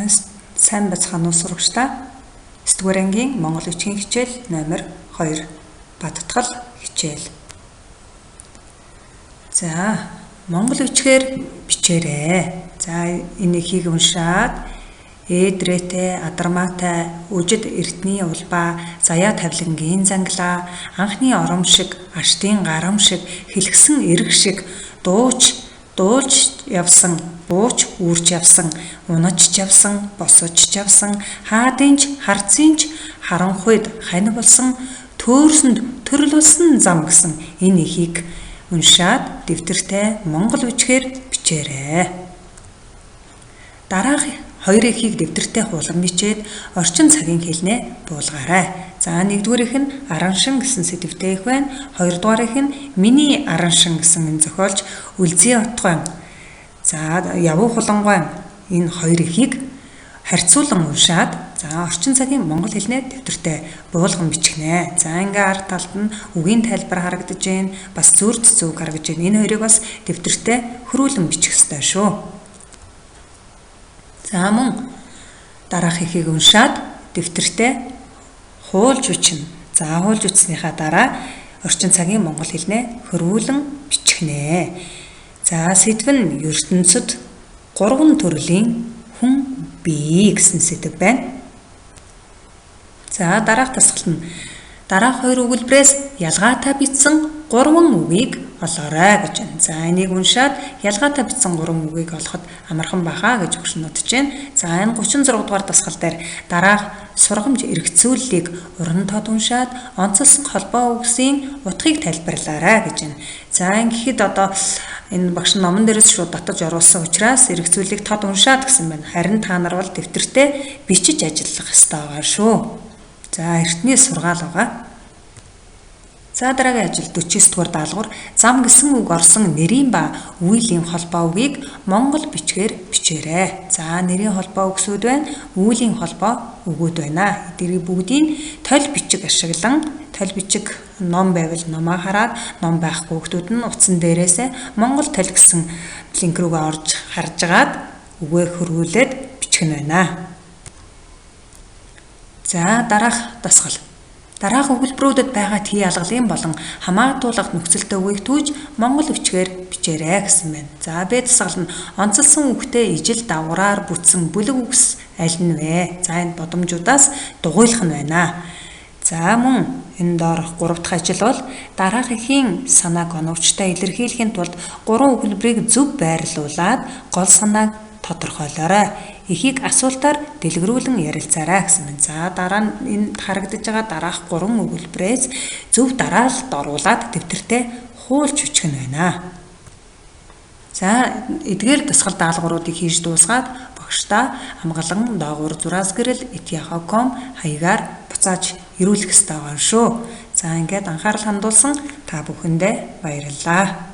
За, сайн бацхан уу сурагчдаа. 9-р ангийн Монгол бичгийн хичээл номер 2. Баттгал хичээл. За, монгол бичгээр бичээрэй. За, энэ ихийг уншаад ээдрээтэй, адармаатай, үжид эрдний улбаа, заяа тавилангийн занглаа, анхны ором шиг, аштын гарам шиг, хэлхсэн эрг шиг, дууч дуулж явсан, бууч үүрч явсан, унаж явсан, босож явсан, хаадынч, харцынч, харанхуйд хань болсон, төөрсөнд төрөл болсон зам гэсэн энэ ихийг уншаад дэвтэртээ монгол бичгээр бичээрэй. Дараах хоёр эхийг дэвтэртээ хуулан бичээд орчин цагийн хэлнээ буулгаарай. За, нэгдүгээрийнх нь араншин гэсэн сэдвтэй их байна. Хоёрдугаарийнх нь миний араншин гэсэн энэ зохиолч Үлзий отгой. За, Явуу хулангуй энэ хоёр эхийг харьцуулан уншаад, за, орчин цагийн монгол хэлнээ дэвтэртээ буулган бичгэнэ. За, ингээ ард талд нь үгийн тайлбар харагдаж байна. Бас зүрд зүг харагдаж байна. Энэ хоёрыг бас дэвтэртээ хөрвүүлэн бичих ёстой шүү. За, мөн дараах ихийг уншаад дэвтэртээ хуулж бичнэ. За, хуулж бичснийхаа дараа орчин цагийн монгол хэлнээ хөрвүүлэн бичгэнэ. За, сэдв нь ертөнцид гурван төрлийн хүн бий гэсэн сэдв байна. За, дараах дасгал нь дараах хоёр өгүүлбэрээс ялгаатай бичсэн гурван үгийг олоорой гэж байна. За, энийг уншаад ялгаатай бичсэн гурван үгийг олоход амархан баха гэж өгш нь бодож байна. За, энэ 36 дугаар дасгал дээр дараах сургамж эргэцүүллийг уран тод уншаад онцлсон холбоо үгсийн утгыг тайлбарлаарай гэж байна. За, ингэхэд одоо энэ багш номон дээрээс шууд татаж оруулсан учраас эргэцүүллийг тод уншаад гэсэн байна. Харин та нар бол дэвтэртээ бичиж ажиллах ёстой байгаа шүү. За, эртний сургаал байгаа. За, дараагийн ажил 49 дугаар даалгавар зам гэсэн үг орсон нэрийн ба үйлийн холбоо үгийг монгол бичгээр бичээрэй. За, нэрийн холбоо үгсүүд байна, үйлийн холбоо үгүүд байна. Эдгээрийг бүгдийг толь бичиг ашиглан, толь бичиг ном байвал номоо хараад, ном байхгүй хүмүүс нь утсан дээрээсээ Монгол толь гэсэн линк рүүгээ орж харж агаад үгээ хөрвүүлээд бичих нь байна. За, дараах дасгал. Дараах өгүүлбэрүүдэд байгаа тий алгалын болон хамаатуулах нөхцөлтэй үгийг түүж монгол бичгээр бичээрэй гэсэн байна. За, Б дасгал нь онцлсон үгтэй ижил дагавраар бүтсэн бүлэг үгс аль нь вэ? За, энэ бодомжуудаас дугуйлах нь байна. За, мөн энэ доорх 3 дахь ажил бол дараах эхийн санааг оновчтой илэрхийлэхийн тулд 3 өгүүлбэрийг зөв байрлуулад гол санааг тодорхойлоорой. Эхийг асуултаар дэлгэрүүлэн ярилцаарай гэсэн байна. За, дараа нь энэ харагдаж байгаа дараах 3 өгүүлбэрээс зөв дараалалд оруулаад дэвтэртээ хуулж бичих нь байна. За, эдгээр дасгал даалгавруудыг хийж дуусгаад багшдаа амгалан доогуур зураас гэрэл @yahoo.com хаягаар буцааж ирүүлэх ёстой байгаа шүү. За, ингээд анхаарал хандуулсан та бүхэндээ баярлалаа.